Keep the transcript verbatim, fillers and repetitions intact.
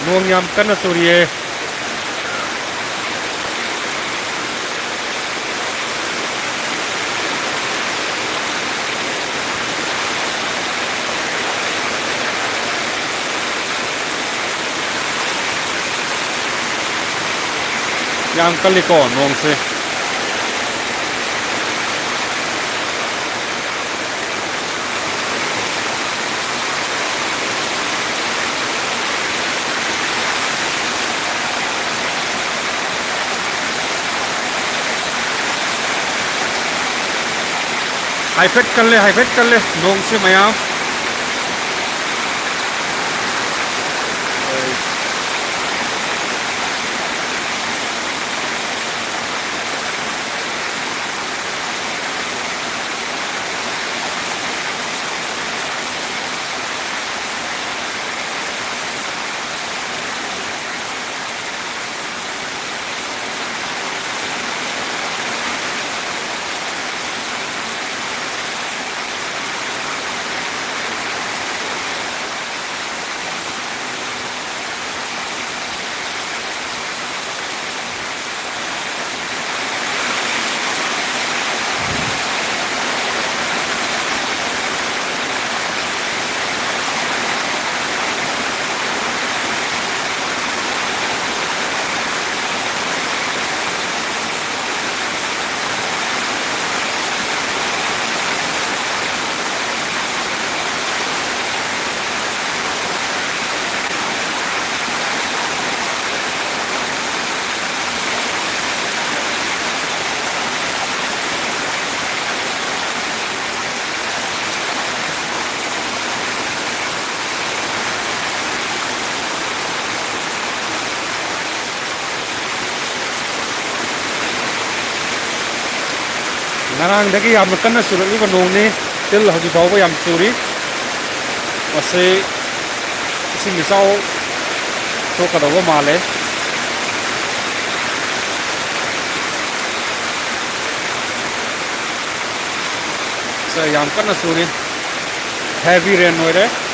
ꯅꯣꯡ ꯌꯥꯝ ꯀꯟꯅ ꯆꯨꯔꯤꯌꯦ꯫ ꯌꯥꯝ ꯀꯜꯂꯤꯀꯣ ꯅꯣꯡꯁꯦ꯫ ꯍꯥꯏꯐꯦꯠ ꯀꯜꯂꯦ, ꯍꯥꯏꯐꯦꯠ ꯀꯜꯂꯦ ꯅꯣꯡꯁꯦ ꯃꯌꯥꯝ꯫ ꯉꯔꯥꯡꯗꯒꯤ ꯌꯥꯝꯅ ꯀꯟꯅ ꯆꯨꯔꯛꯂꯤꯕ ꯅꯣꯡꯅꯤ꯫ Till ꯍꯧꯖꯤꯛ ꯐꯥꯎꯕ ꯌꯥꯝ ꯆꯨꯔꯤ꯫ ꯃꯁꯤ ꯏꯁꯤꯡ ꯏꯆꯥꯎ ꯊꯣꯛꯀꯗꯧꯕ ꯃꯥꯜꯂꯦ꯫ ꯁꯦ, ꯌꯥꯝ ꯀꯟꯅ ꯆꯨꯔꯤ꯫ Heavy rain ꯑꯣꯏꯔꯦ꯫